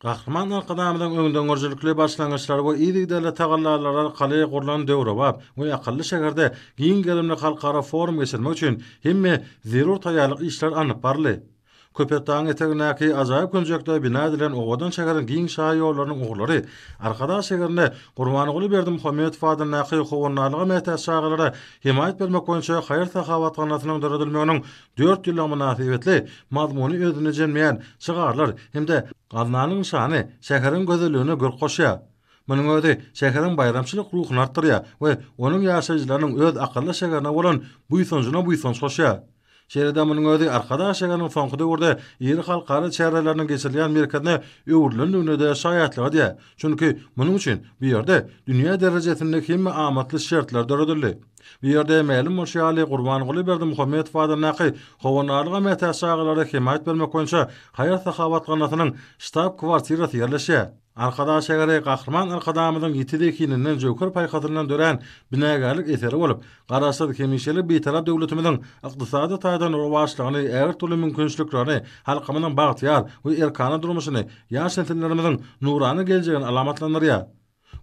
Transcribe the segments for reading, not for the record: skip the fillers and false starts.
Gahryman Arkadagymyzyň öňdengörüjilikli başlangyçlary we yzygiderli tagallalary arkaly gurlan döwrebap we akylly şäherde giň gerimli halkara forum geçirmek üçin hemme zerur taýýarlyk işleri alnyp baryldy. Köpetdagyň etegindäki ajaýyp künjekde bina edilen owadan şäheriň giň şaýollarynyň ugurlary Arkadag şäherinde Gurbanguly Berdimuhamedow adyndaky howandarlyga mätäç çagalara hemaýat bermek boýunça haýyr-sahawat gaznasynyň döredilmeginiň dört ýyllygy mynasybetli mazmuny özünde jemleýän şygarlar hem-de gaznanyň nyşany şäheriň gözelligine görk goşýar. Munuň özi şäheriň baýramçylyk ruhuny artdyrýar we onuň ýaşaýjylarynyň öz akylly şäherine bolan buýsanjyna buýsanç goşýar. Şeýle-de munuň özi Arkadag şäheriniň soňky döwürde iri halkara çäreleriniň geçirilýän merkezine öwrülendigine-de şaýatlyk edýär. Çünki munuň üçin bu ýerde dünýä derejesinde hemme amatly şertler döredildi. Bu ýerde mälim bolşy ýaly, Gurbanguly Berdimuhamedow adyndaky Howandarlyga mätäç çagalara hemaýat bermek boýunça haýyr-sahawat gaznasynyň ştab-kwartirasy ýerleşýär. Arkadag şäheri Gahryman Arkadagymyzyň ýiti zehininden, jöwher paýhasyndan dörän binagärlik eseri bolup, Garaşsyz, hemişelik Bitarap döwletimiziň ykdysady taýdan rowaçlygyny, ägirt uly mümkinçiliklerini, halkymyzyň bagtyýar we erkana durmuşyny, ýaş nesillerimiziň nurana geljegini alamatlandyrýar.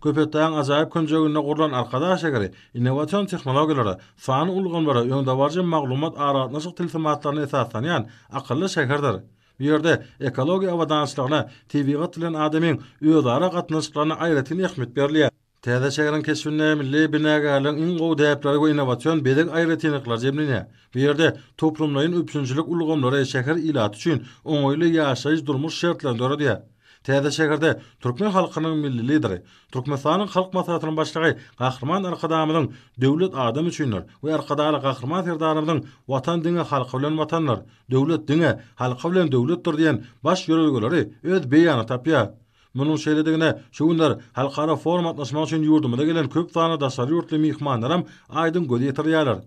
Köpetdagyň ajaýyp künjeginde gurlan Arkadag şäheri innowasion tehnologiýalara, sanly ulgamlara, öňdebaryjy maglumat-aragatnaşyk tilsimatlaryna esaslanýan akylly şäherdir. Bu ýerde ekologiýa abadançylygyna, tebigat bilen adamyň özara gatnaşyklaryna aýratyn ähmiýet berilýär. Täze şäheriň keşbinde milli binagärligiň iň gowy däpleri we innowasion bezeg aýratynlyklary jemlenýär. Bu ýerde toplumlaýyn üpjünçilik ulgamlary şäher ilaty üçin oňaýly ýaşaýyş-durmuş şertlerini döredýär. Täze şäherde türkmen halkynyň Milli Lideri, Türkmenistanyň Halk Maslahatynyň Başlygy Gahryman Arkadagymyzyň Döwlet adam üçindir! we Arkadagly Gahryman Serdarymyzyň Watan diňe halky bilen Watandyr! Döwlet diňe halky bilen döwletdir diýen baş ýörelgeleri öz beýanyny tapýar. Munuň şeýledigine şu günler halkara foruma gatnaşmak üçin ýurdumyza gelen köp sanly daşary ýurtly myhmanlaram aýdyň göz ýetirýärler.